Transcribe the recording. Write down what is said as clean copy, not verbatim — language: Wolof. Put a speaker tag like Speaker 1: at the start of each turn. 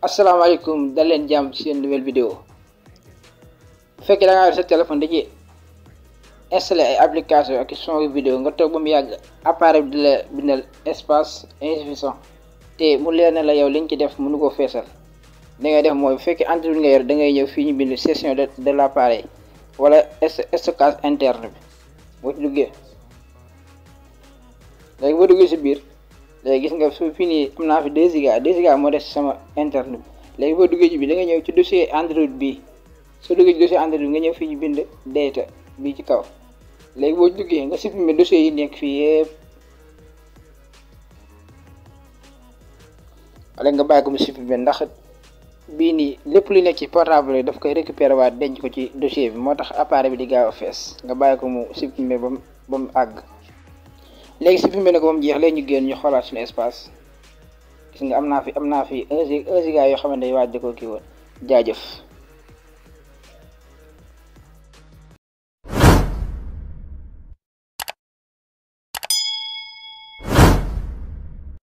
Speaker 1: asalaamaaleykum dal leen jàmm ci seen nouvelle vidéo bu fekkee da ngaa yor sa téléphone da ci installé ay application ak son vidéo nga toog ba mu yàgg appareil bi di la bindal espace insuffisant te mu leer na la yow liñ ci def mënu ko feesal li ngay def mooy bu fekkee Android nga yor da ngay ñëw fii ñu bind gestion de l' appareil wala stockage interne bi boo ci duggee léegi boo duggee si biir léegi gis nga su fii nii am naa fi 2 giga moo des sama internet bi léegi boo duggee ci bi da nga ñëw ci dossier Android bi soo duggee ci dossier Android bi nga ñëw fii ñu bind data bii ci kaw léegi boo duggee nga supprimer dossier yi nekk fii yëpp wala nga bàyyi ko mu supprimer ndax bii nii lépp lu nekk ci portable daf koy récupérer waat denc ko ci dossier bi moo tax appareil bi di gaaw a fees nga bàyyi ko mu supprimer ba mu àgg. léegi supprimer na ko ba mu jeex léegi ñu génn ñu xoolaat suñu espace gis nga am naa fi 1 giga yoo xamante ne waaj da ko kii woon jaajëf.